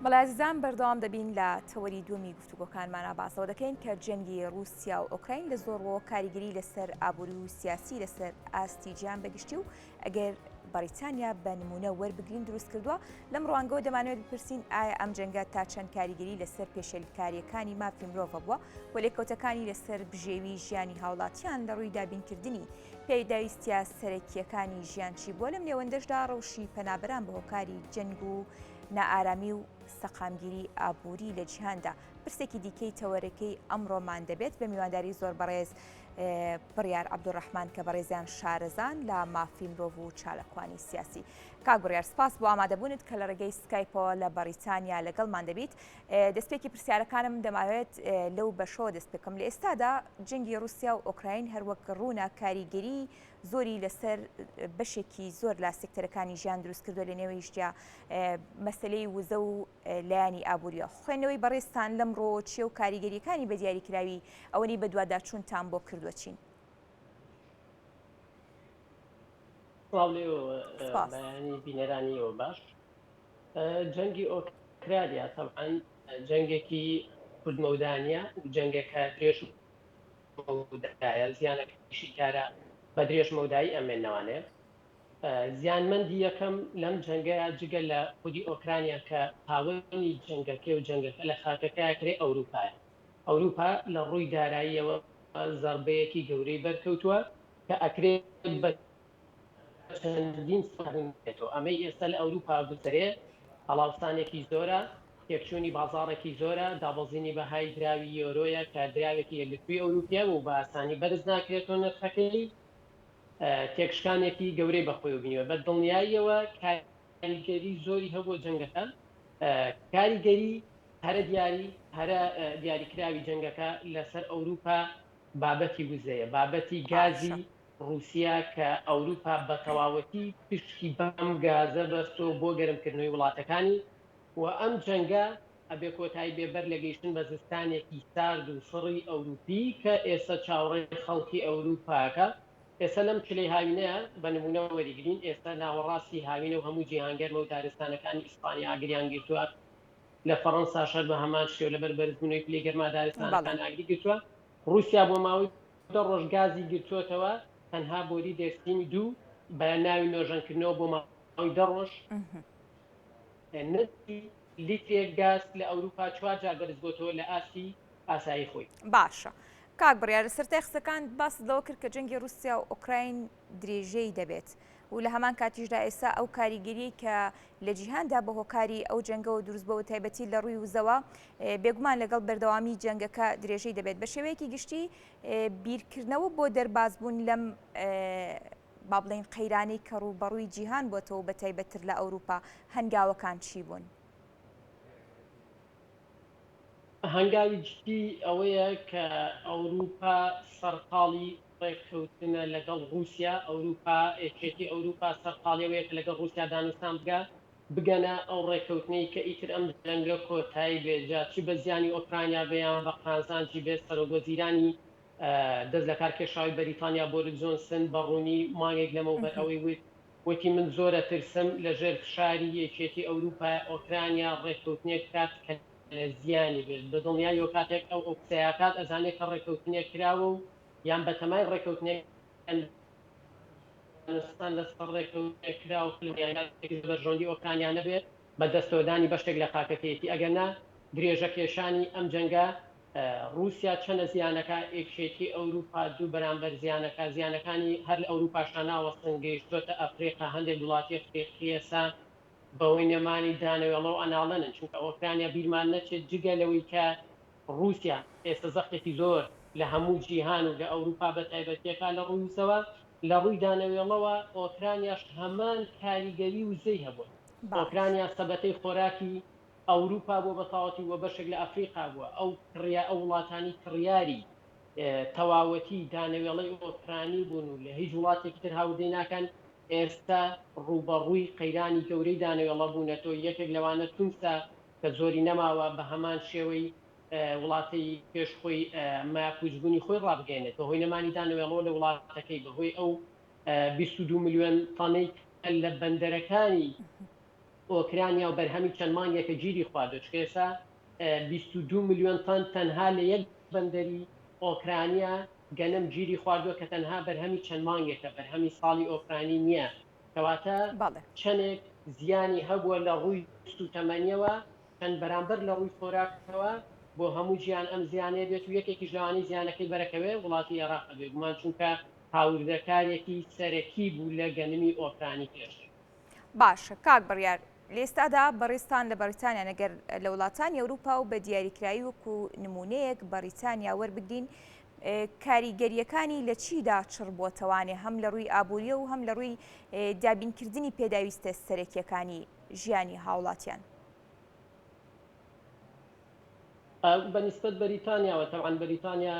بەڵێ ئازیزان بەردەوام دەبین لە تەوەری دووەمی گفتوگۆکانمانا باسەوە دەکەین کە جەنگی ڕووسیا و ئۆکراین لە زۆر ڕووەوە کاریگەری لەسەر ئابووری و سیاسی لەسەر ئاستی جیهان بەگشتی و ئەگەر بەڕیتانیا بە نمونە وەربگرین دروست کردووە لەم ڕوانگەوە دەمانەوێت بپرسین ئایا ئەم جەنگە تا چەند کاریگەری لەسەر پێشێلکاریەکانی مافی مرۆڤ بووە و لێکەوتەکانی لەسەر بژێوی ژیانی هاوڵاتیان لە ڕووی دابینکردنی پێداویستیە سەرەکییەکانی ژیان چی بووە، لەم نێوەندەشدا ڕەوشی پەنابەران بە هۆکاری جەنگ و نائارامی و سەقامگیری ئابووری لە جیهاندا پرسێکی دیکەی تەوەرەکەی ئەمڕۆمان دەبێت بە میوانداری زۆر بەڕێز بڕیار عەبدولڕەحمان کە بەڕێزیان شارەزان لە مافی مرۆڤ و چالاکوانی سیاسی. کاک بڕیار سپاس بۆ ئامادەبوونت کە لە ڕێگەی سکایپەوە لە بەڕیتانیا لەگەڵمان دەبیت. دەستپێکی پرسیارەکانم دەماوێت لەو بەشەوە دەست پێکەم لە ئێستادا جەنگی ڕووسیا و ئۆکراین هەروەک ڕوونە کاریگەری زۆری لەسەر بەشێکی زۆر لە سێکتەرەکانی ژیان دروست کردووە لە نێویشدا مەسلەی وزە و لایەنی ئابووریە خوێندنەوەی بەڕێزتان لەم ڕۆوە چیە و کاریگەریەکانی بە دیاریکراوی ئەوەنی بەدواداچوونتان بۆ کردووە چین؟ سڵاو لێوە بەیانی بینەرانی ئێوە باش. جەنگی ئۆکرانیا تەبعەن جەنگێکی کورت مەودا نییە و جەنگێکە درێژ مەودایە، زیانەکەیشی دیارە بە درێژ مەودایی ئەمێنەوانێ. زیانمەندی یەکەم لەم جەنگەیە جگە لە خودی ئۆکرانیا کە خاوەنی جەنگەکەی و جەنگەکە لە خاکەکەیا کرێ ئەوروپایە. ئەوروپا لە ڕووی داراییەوە زەربەیەکی گەورەی بەرکەوتووە کە ئەکرێ بە چەندین ساڵ بێتەوە. ئەمەی ئێستا لە ئەوروپا گوزەرێ هەڵاوسانێکی زۆرە، تێکچوونی بازاڕێکی زۆرە، دابەزینی بەهای دراوی یۆرۆیە کە دراوێکی یەکگرتووی ئەوروپییە و بە ئاسانی بەرز ناکرێتەوە نرخەکەی، تێکشکانێکی گەورەی بەخۆیەوە بینیوە. بە دڵنیاییەوە کاریگەری زۆری هەبووە جەنگەکە، کاریگەری هەرە دیاری هەرە دیاریکراوی جەنگەکە لەسەر ئەوروپا بابەتی وزەیە، بابەتی گازی ڕووسیا کە ئەوروپا بە تەواوەتی پشتی بەم گازە بەستووە بۆ گەرمکردنەوەی وڵاتەکانی و ئەم جەنگە ئەبێ کۆتایی بێ بەر لە گەیشتن بە زستانێکی سارد و سڕی ئەوروپی کە ئێستا چاوەڕێی خەڵکی ئەوروپاکە ئێستا لەم چلەی هاوینەیە بە نموونە وەریگرین ئێستا ناوەڕاستی هاوینە و هەموو جیهان گەرمە و دارستانەکانی ئیسپانیا ئاگریان گرتووە لە فەڕەنساش هەر بە هەمان شێوە لەبەر بەرزبوونەوەی پلەی گەرما دارستانەکان ئاگری گرتووە ڕووسیا بۆ ماوەی دە ڕۆژ گازی گرتووەتەوە، تەنها بۆری دێرسیم دوو بە ناوی نۆژەنکردنەوە بۆ ماوەی دە ڕۆژ. نرخی لیترێک گاز لە ئەوروپا چوار جار بەرزبووەتەوە لە ئاستی ئاسایی خۆی. باشە کاک بڕیار لە سەرەتای قسەکانت باست لەوە کرد کە جەنگی ڕووسیا و ئۆکراین درێژەی دەبێت و لە هەمان کاتیشدا ئێستا ئەو کاریگەریەی کە لە جیهاندا بە هۆکاری ئەو جەنگەوە دروست بەوە تایبەتی لە ڕووی وزەوە بێگومان لەگەڵ بەردەوامی جەنگەکە درێژەی دەبێت بە شێوەیەکی گشتی بیرکردنەوە بۆ دەربازبوون لەم با بڵێین قەیرانەی کە ڕووبەڕووی جیهان بۆتەوە بە تایبەتتر لە ئەوروپا هەنگاوەکان چی بوون؟ هەنگاوی جدی ئەوەیە کە ئەوروپا سەرقاڵی ڕێککەوتنە لەگەڵ ڕووسیا، ئەوروپا، یەکێتی ئەوروپا سەرقاڵی ئەوەیە کە لەگەڵ ڕووسیا دانوستان بکا، بگەنە ئەو ڕێککەوتنەی کە ئیتر ئەم جەنگە کۆتایی بێت، جا چ بە زیانی ئۆکرانیا بێ یان بە قازانجی بێت، سەرۆکوەزیرانی دەست لەکارکێشاوی بەریتانیا بۆریس جۆنسن بە ڕوونی مانگێک لەمەوبەر ئەوەی وت، وتی من زۆر ئەترسم لە ژێر فشاری یەکێتی ئەوروپا ئۆکرانیا ڕێککەوتنێک بکات کە لە زیانی بێت، بە دڵنیاییەوە کاتێک ئەو ئەو قسەیە ئەکات ئەزانێت کە ڕێککەوتنێک کراوە و یان بەتەمای ڕێککەوتنێک یان دانوستان لەسەر ڕێککەوتنێک کراوە کە لە بەرژەوەندی ئۆکرانیا نەبێت بە دەستەوەدانی بەشێک لە خاکەکەیەتی ئەگەرنا درێژەکێشانی ئەم جەنگە ڕووسیا چەنە زیانەکا یەکێتی ئەوروپا دوو بەرامبەر زیانەکا زیانەکانی هەر لە ئەوروپاشا ناوەستن گەیشتۆتە ئەفریقا هەندێک وڵاتی ئەفریقی ئێستا بەهۆی نەمانی دانەوێڵەوە ئەناڵێنن چونکە ئۆکرانیا بیرمان نەچێت جگە لەوەی کە ڕووسیا ئێستا زەختێکی زۆر لە هەموو جیهان و لە ئەوروپا بە تایبەتی ئەکا لە ڕووی وزەوە لە ڕووی دانەوێڵەوە ئۆکرانیاش هەمان کاریگەری وزەی هەبووە ئۆکرانیا سەبەتەی خۆراکی ئەوروپا بووە بە تەواوەتی و بەشێک لە ئەفریقا بووە، ئەو کڕیا ئەو وڵاتانی کڕیاری تەواوەتی دانەوێڵەی ئۆکرانی بوون و لە هیچ وڵاتێکی تر هاوردەی ناکەن، ئێستا ڕووبەڕووی قەیرانی گەورەی دانەوێڵە بوونەتەوە، یەکێک لەوانە تونسە کە زۆری نەماوە بە هەمان شێوەی وڵاتی پێش خۆی مایەپووچبوونی خۆی ڕابگەیەنێت بەهۆی نەمانی دانەوێڵەوە لە وڵاتەکەی، بەهۆی ئەو 22 ملیۆن تەنەی کە لە بەندەرەکانی. ئۆکرانیا و بەرهەمی چەند مانگێکە گیری خواردوە چونکە ئێستا 22 ملیۆن تەن تەنها لە یەک بەندەری ئۆکرانیا گەنم گیری خواردوە کە تەنها بەرهەمی چەند مانگێکە بەرهەمی ساڵی ئۆکرانی نیە کەواتە بەڵێ. چەنێک زیانی هەبووە لە ڕووی سوتەمەنیەوە چەند بەرامبەر لە ڕووی خۆراکەوە بۆ هەموو جیهان ئەم زیانەیە بێت و یەکێکیش لەوانەی زیانەکەی بەرەکەوێ وڵاتی ئێراقە بێگومان چونکە هاوردەکارێکی سەرەکی بوو لە گەنمی ئۆکرانی پێشتر. باشە کاک بڕیار لێستادا بەڕێزتان لە بەڕیتانیان ئەگەر لە وڵاتانی ئەوروپا و بە دیاریکراوی وەکو نمونەیەک بەڕیتانیا وەربگرین کاریگەریەکانی لە چیدا چڕ بۆتەوانێ هەم لە ڕووی ئابووریە و هەم لە ڕووی دابینکردنی پێداویستە سەرەکیەکانی ژیانی هاوڵاتیان. بە نیسبەت بەریتانیاوە تەبعەن بەریتانیا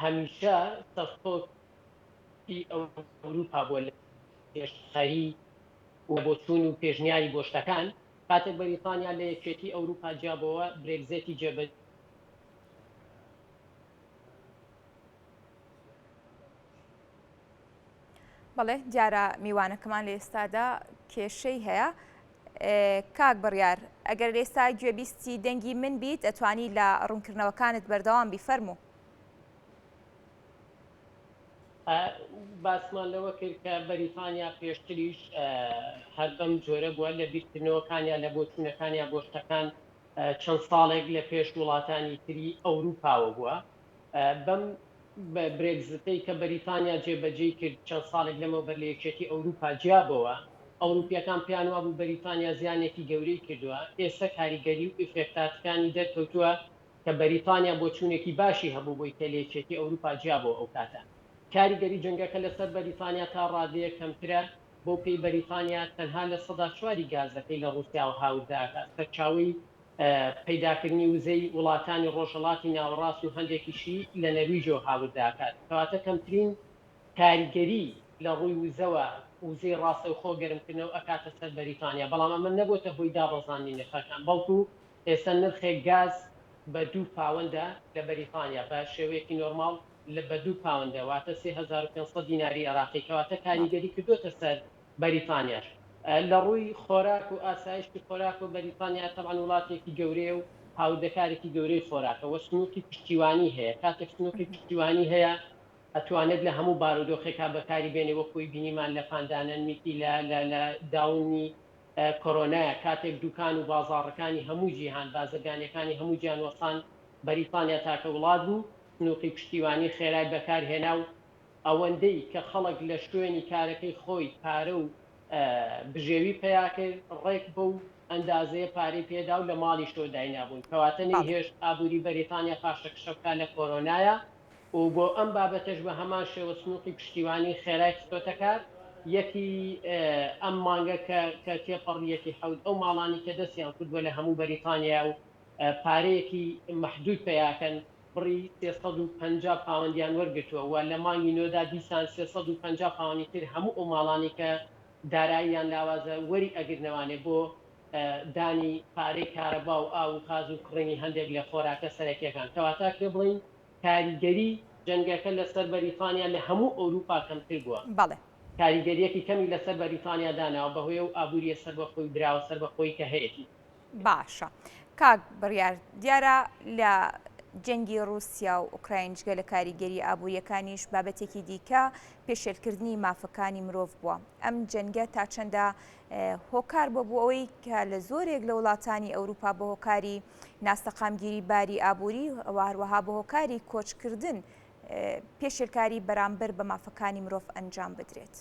هەمیشە سەرخۆکی ئەوروپا بووە لە پێشخەری و بۆچوون و پێشنیاری بۆ شتەکان، کاتێک بەریتانیا لە یەکێتی ئەوروپا جیابۆوە برێگزێتی جێبە. بەڵێ دیارە میوانەکەمان لە ئێستادا کێشەی هەیە کاک بڕیار ئەگەر ئێستا گوێبیستی دەنگی من بیت ئەتوانی لە ڕوونکردنەوەکانت بەردەوام بی فەرموو. باسمان لەوە کرد کە بەریتانیا پێشتریش هەر بەم جۆرە بووە لە بیرکردنەوەکانیا لە بۆچوونەکانیا بۆ شتەکان چەند ساڵێک لە پێش وڵاتانی تری ئەوروپاوە بووە بەم برێگزتەی کە بەریتانیا جێبەجێی کرد چەند ساڵێک لەمەوبەر لە یەکێتی ئەوروپا جیابۆوە ئەوروپیەکان پێیان وابوو بەریتانیا زیانێکی گەورەی کردووە ئێستا کاریگەری و ئیفێکتاتکانی دەرکەوتووە کە بەریتانیا بۆچوونێکی باشی هەبوو بۆی کە لە یەکێتی ئەوروپا جیابۆوە ئەو کاتە. کاریگەری جەنگەکە لەسەر بەریتانیا تا ڕادەیەک کەمترە، بەو پێی بەریتانیا تەنها 4% ی گازەکەی لە ڕووسیاوە هاوردە ئەکات، سەرچاوەی پەیداکردنی وزەی وڵاتانی ڕۆژهەڵاتی ناوەڕاست و هەندێکیشی لە نەرویجەوە هاوردە ئەکات، کەواتە کەمترین کاریگەری لە ڕووی وزەوە وزەی ڕاستەوخۆ گەرمکردنەوە ئەکاتە سەر بەریتانیا، بەڵام ئەمە نەبۆتە هۆی دابەزاندنی نرخەکان، بەڵکو ئێستا نرخێک گاز بە دوو پاوەندە لە بەریتانیا بە شێوەیەکی نۆرماڵ لە بە دوو پاوەندە واتە 3500 دیناری عێراقی کەواتە کاریگەری کردۆتە سەر بەریتانیاش لە ڕووی خۆراک و ئاسایشتی خۆراک و بەریتانیا تەبعەن وڵاتێکی گەورەیە و هاوردەکارێکی گەورەی خۆراکە وە سنووقی پشتیوانی هەیە کاتێک سنووقی پشتیوانی هەیە ئەتوانێت لە هەموو بارودۆخێکا بەکاری بێنێ وەکوی بینیمان لە پاندانەنمیکی لە لە لە داونی کۆرۆنایە کاتێک دوکان و بازاڕەکانی هەموو جیهان، بازرگانیەکانی هەموو جیهان وەستان، بەریتانیا تاکە وڵات بوو سنوقی پشتیوانی خێرای بەکار هێنا و ئەوەندەی کە خەڵک لە شوێنی کارەکەی خۆی پارە و بژێوی پەیا کرد ڕێک بەو ئەندازەیە پارەی پێدا و لە ماڵیشەوە داینابوون کەواتە نەیهێشت ئابوری بەریتانیا پاشەکشە بکا لە کۆرۆنایا. و بۆ ئەم بابەتەش بە هەمان شێوە سنوقی پشتیوانی خێرای خستۆتە کار، یەکی ئەم مانگە کە کە تێپەڕی یەکی حەوت ئەو ماڵانی کە دەستیان کردووە لە هەموو بەریتانیا و پارەیەکی مەحدود پەیاکەن بڕی 350 پاوەندیان وەرگرتووە و لە مانگی نۆدا دیسان 350 پاوەنی تر هەموو ئەو ماڵانی کە داراییان لاوازە وەری ئەگرنەوانێ بۆ دانی پارەی کارەبا و ئاو و غاز و کڕینی هەندێک لە خۆراکە سەرەکیەکان کەواتە ئەکرێ بڵێین کاریگەری جەنگەکە لەسەر بەریتانیا لە هەموو ئەوروپا کەمتر بووە. بەڵێ. کاریگەرییەکی کەمی لەسەر بەریتانیا داناوە بەهۆی ئەو ئابوورییە سەربەخۆی و دراوە سەربەخۆی کە هەیەتی. باشە کاک بڕیار، دیارە لە جەنگی ڕووسیا و ئۆکراین جگە لە کاریگەرییە ئابوورییەکانیش بابەتێکی دیکە پێشێلکردنی مافەکانی مرۆڤ بووە. ئەم جەنگە تا چەندە هۆکار بووە بۆ ئەوەی کە لە زۆرێک لە وڵاتانی ئەوروپا بە هۆکاری ناسەقامگیری باری ئابووری و هەروەها بە هۆکاری کۆچکردن پێشێلکاری بەرامبەر بە مافەکانی مرۆڤ ئەنجام بدرێت.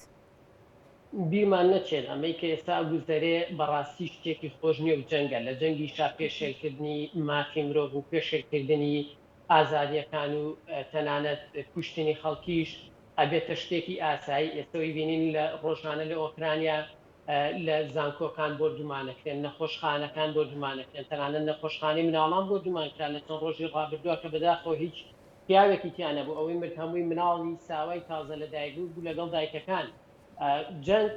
بیرمان نەچێت ئەمەی کە ئێستا ئەگوزەرێ بەڕاستی شتێکی خۆش نیە و جەنگە، لە جەنگیشا پێشێلکردنی مافی مرۆڤ و پێشێلکردنی ئازادیەکان و تەنانەت کوشتنی خەڵکیش ئەبێتە شتێکی ئاسایی، ئێستا ئەیبینین لە ڕۆژانە لە ئۆکرانیا لە زانکۆکان بۆردومانەکرێن، نەخۆشخانەکان بۆردومانەکرێن، تەنانەت نەخۆشخانەی مناڵان بۆردومان کرا لە چەند ڕۆژی ڕابردووە کە بەداخەوە هیچ پیاوێکی تیا نەبوو، ئەوەی مرد هەمووی مناڵی ساوای تازە لەدایکبوو بوو لەگەڵ دایکەکان. جەنگ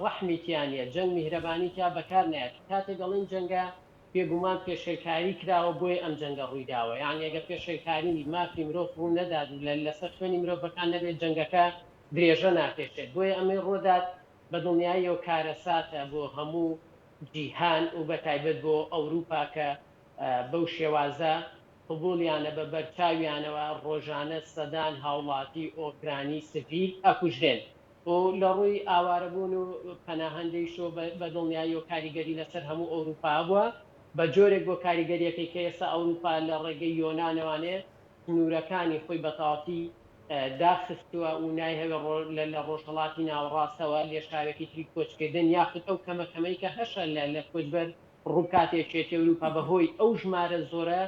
ڕەحمی تیا نییە، جەنگ میهرەبانی تیا بەکار نایەت، کاتێک ئەڵێین جەنگە بێگومان پێشێلکاری کراوە بۆیە ئەم جەنگە ڕوویداوە، یانی ئەگەر پێشێلکاری مافی مرۆڤ ڕوو نەدات و لەسەر خوێنی مرۆڤەکان نەبێت جەنگەکە درێژە ناکێشێت، بۆیە ئەمەی ڕوودات. بە دڵنیاییەوە کارەساتە بۆ هەموو جیهان و بە تایبەت بۆ ئەوروپا کە بەو شێوازە قبوڵیانە بە بەرچاویانەوە ڕۆژانە سەدان هاوڵاتی ئۆکرانی سڤیل ئەکوژرێن و لە ڕووی ئاوارەبوون و پەناهەندەیشەوە بە دڵنیاییەوە کاریگەری لەسەر هەموو ئەوروپا هەبووە بە جۆرێک بۆ کاریگەریەکەی کە ئێستا ئەوروپا لە ڕێگەی یۆنانەوانێ سنوورەکانی خۆی بە تەواوەتی داخستووە و نایهەوێ لە ڕۆژهەڵاتی ناوەڕاستەوە لێشاوێکی تری کۆچکردن یاخود ئەو کەمە کەمەی کە هەشە لە کۆچبەر ڕووبکاتە یەکێتی ئەوروپا بە هۆی ئەو ژمارە زۆرە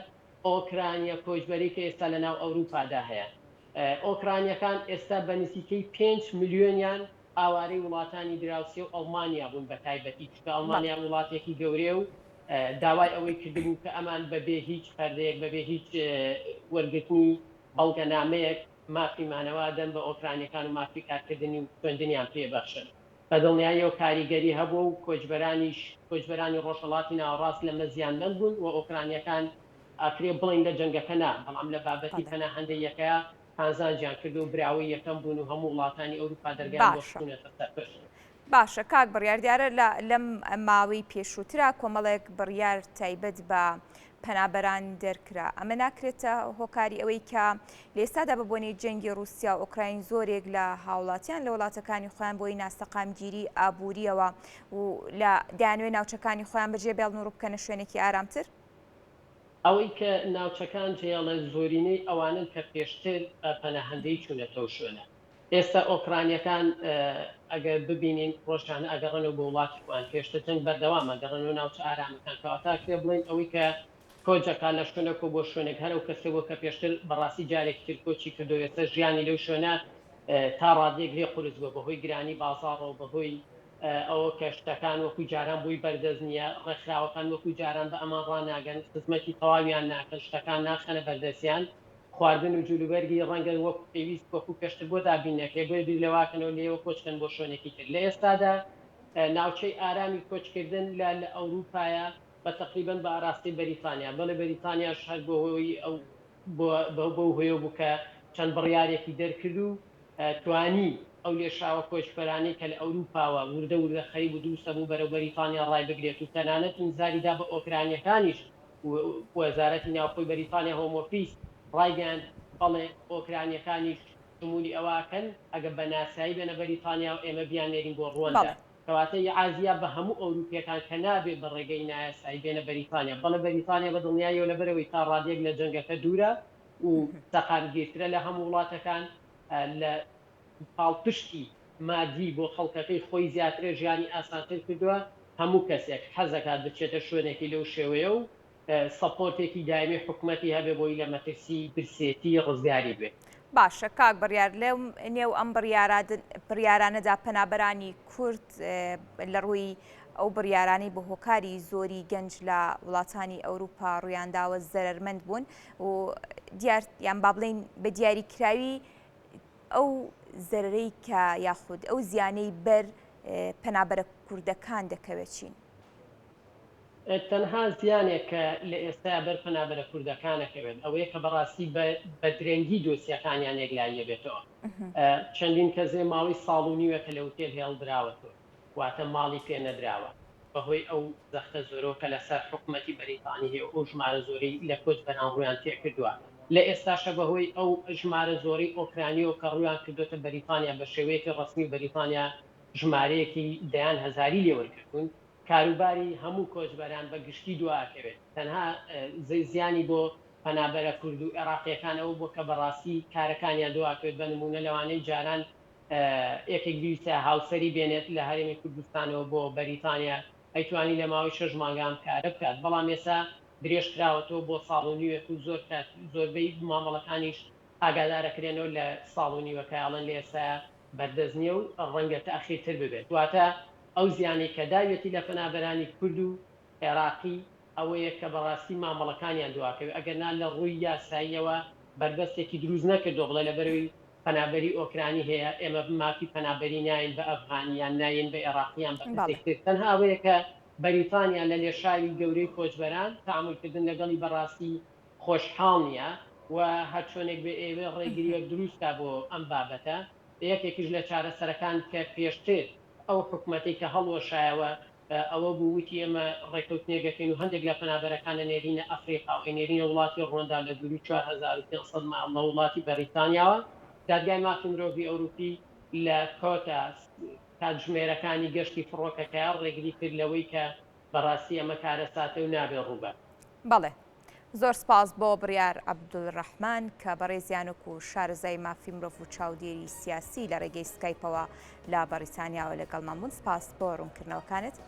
ئۆکرانیە کۆچبەرەی کە ئێستا لە ناو ئەوروپادا هەیە. ئۆکرانیەکان ئێستا بە نزیکەی پێنج ملیۆنیان ئاوارەی وڵاتانی دراوسێ و ئەڵمانیا بوون بە تایبەتی چونکە ئەڵمانیا وڵاتێکی گەورەیە و داوای ئەوەی کردبوو کە ئەمان بە بێ هیچ پەردەیەک بە بێ هیچ وەرگرتنی بەڵگەنامەیەک مافی مانەوە دەن بە ئۆکرانیەکان و مافی کارکردنی و خوێندنیان پێ بەخشن. بە دڵنیاییەوە کاریگەری هەبووە و کۆچبەرانیش کۆچبەرانی ڕۆژهەڵاتی ناوەڕاست لەمە زیانمەند بوون و ئۆکرانیەکان ئەکرێ بڵێین لە جەنگەکە نا بەڵام لە بابەتی پەناهەندەییەکە قازانجیان کردو و براوەی یەکەم بوون و هەموو وڵاتانی ئەوروپا دەرگایان بۆ باشە. خستوونەتە سەر پشت. باشە کاک بڕیار دیارە لە لەم ماوەی پێشووترا کۆمەڵێک بڕیار تایبەت بە پەنابەران دەرکرا ئەمە ناکرێتە هۆکاری ئەوەی کە لە ئێستادا بە بۆنەی جەنگی ڕووسیا و ئۆکراین زۆرێک لە هاوڵاتیان لە وڵاتەکانی خۆیان بۆی ناسەقامگیری ئابووریەوە و لە دەیانوێ ناوچەکانی خۆیان بەجێ بێڵن و ڕووبکەنە شوێنێکی ئارامتر؟ ئەوەی کە ناوچەکان جێیەڵێت زۆرینەی ئەوانەن کە پێشتر بە پەناهەندەیی چوونەتە ئەو شوێنە. ئێستا ئۆکرانییەکان ئەگەر ببینین ڕۆژانە ئەگەڕێنەوە بۆ وڵاتی خۆیان، هێشتا جەنگ بەردەوامە، ئەگەڕێنەوە ناوچە ئارامەکان، کەواتە ئەکرێ بڵێین ئەوەی کە کۆچ ئەکات لە شوێنێکەوە بۆ شوێنێک هەر ئەو کەسە بووە کە پێشتر بەڕاستی جارێکی تر کۆچی کردووە، ئێستا ژیانی لەو شوێنە تا ڕادەیەک لێ قورس بووە بەهۆی گرانی بازاڕەوە، بەهۆی ئەوە کە شتەکان وەکو جاران بۆی بەردەست نییە، ڕێکخراوەکان وەکو جاران بە ئەمان ڕاناگەن، خزمەتی تەواویان ناکەن، شتەکان ناخەنە بەردەستیان، خواردن و جلوبەرگی ڕەنگە وەکو پێویست وەکو پێشتر بۆ دابین نەکرێت، بۆیە بیر لەوەکەنەوە لێیەوە کۆچ کەن بۆ شوێنێکی تر. لە ئێستادا ناوچەی ئارامی کۆچکردن لە لە ئەوروپایە بە تەقریبەن بە ئاراستەی بەریتانیا، بەڵێ بەریتانیاش هەر بەهۆی ئەو بەو هۆیەوە بوو کە چەند بڕیارێکی دەرکرد و توانی ئەو لێشاوە کۆچبەرانەی کە لە ئەوروپاوە وردە وردە خەریک بوو دروست دەبوو بەرەو بەریتانیا ڕایبگرێت و تەنانەت ئینزاری دا بە ئۆکرانییەکانیش و وەزارەتی ناوخۆی بەریتانیا هۆم ئۆفیس ڕایگەیاند بەڵێ ئۆکرانییەکانیش شمولی ئەوە ئەکەن ئەگەر بە ناسایی بێنە بەریتانیا و ئێمە بیاننێرین بۆ ڕوەندا. کەواتە ئیعازییە بە هەموو ئەوروپییەکان کە نابێ بە ڕێگەی نایاسایی بێنە بەریتانیا. بەڵێ بەریتانیا بە دڵنیاییەوە لەبەرئەوەی تا ڕادەیەک لە جەنگەکە دوورە و سەقامگیرترە لە هەموو وڵاتەکان، لە پاڵپشتی مادی بۆ خەڵکەکەی خۆی زیاترە، ژیانی ئاسانتر کردووە، هەموو کەسێک حەزەکات بچێتە شوێنێکی لەو شێوەیە و سەپۆرتێکی دایمی حکومەتی هەبێ بۆی لە مەترسی برسێتی ڕزگاری بێ. باشە کاک بڕیار لە نێو ئەم بڕیارانەدا پەنابەرانی کورد لە ڕووی ئەو بڕیارانەی بە هۆکاری زۆری گەنج لە وڵاتانی ئەوروپا ڕوویانداوە زەرەرمەند بوون و دیار یان با بڵێین بە دیاریکراوی ئەو زەرەرەی کە یاخود ئەو زیانەی بەر پەنابەرە کوردەکان دەکەوێت چین؟ تەنها زیانێک کە لە ئێستایا بەر پەنابەرە کوردەکان ئەکەوێت ئەوەیە کە بەڕاستی بە درەنگی دۆسیەکانیان یەکلاییەبێتەوە. چەندین کەس هەیە ماوەی ساڵ و نیوێکە لە ئوتێل هێڵدراوەتەوە واتە ماڵی پێ نەدراوە بەهۆی ئەو زەختە زۆرەوە کە لەسەر حکومەتی بەریتانی هەیە و ئەو ژمارە زۆرەی لە کۆچبەران ڕوویان تێکردووە لە ئێستاشە بەهۆی ئەو ژمارە زۆرەی ئۆکرانیەوە کە ڕوویان کردۆتە بەریتانیا بە شێوەیەکی ڕەسمی بەریتانیا ژمارەیەکی دەیان هەزاری لێ وەرگرتوون کاروباری هەموو کۆچبەران بە گشتی دواکەوێت، تەنها زیانی بۆ پەنابەرە کورد و ئێراقییەکان ئەوە بووە کە بەڕاستی کارەکانیان دواکەوێت، بە نموونە لەوانەی جاران یەکێک بیویستایە هاوسەری بێنێت لە هەرێمی کوردستانەوە بۆ بەریتانیا ئەیتوانی لە ماوەی شەش مانگا ئەم کارە بکات، بەڵام ئێستا درێژکراوەتەوە بۆ ساڵ و نیوێک و زۆر کات زۆربەی مامەڵەکانیش ئاگادارەکرێنەوە لە ساڵ و نیوەکە ئەڵێن لە ئێستایا بەردەست نییە و ڕەنگە تەئخیرتر ببێت. واتە ئەو زیانەی کە داویەتی لە پەنابەرانی کورد و عێراقی ئەوەیە کە بەڕاستی مامەڵەکانیان دواکەوێت، ئەگەرنا لە ڕووی یاساییەوە بەربەستێکی دروست نەکردووە بڵێ لەبەرئەوەی پەنابەری ئۆکرانی هەیە ئێمە مافی پەنابەری ناین بە ئەفغانی یان نایەین بە عێراقی یان بە کەسێک تر، تەنها ئەوەیە کە بەریتانیا لە لێشاوی گەورەی کۆچبەران تەعامولکردن لەگەڵی بەڕاستی خۆشحاڵ نییە و هەرچۆنێک بێ ئەیەوێ ڕێگرییەک دروست کا بۆ ئەم بابەتە. یەکێکیش لە چارەسەرەکان کە پێشتر. ئەو حکومەتەی کە هەڵوەشایەوە ئەوە بوو وتی ئێمە ڕێکەوتنێک ئەکەین و هەندێک لە پەنابەرەکان ئەنێرینە ئەفریقا و ئەینێرینە وڵاتی ڕوەندا لە دووری 4500 مایڵ لە وڵاتی بەریتانیاوە. دادگای مافی مرۆڤی ئەوروپی لە کۆتا کاتژمێرەکانی گەشتی فڕۆکەکەیا ڕێگری کرد لەوەی کە بەڕاستی ئەمە کارەساتە و نابێ ڕووبات. بەڵێ. زۆر سپاس بۆ بڕیار عەبدولڕەحمان کە بەڕێزیان وەکو شارەزای مافی مرۆڤ و چاودێری سیاسی لە ڕێگەی سکایپەوە لە بەڕیتانیاوە لەگەڵمان بوون. سپاس بۆ ڕوونکردنەوەکانت.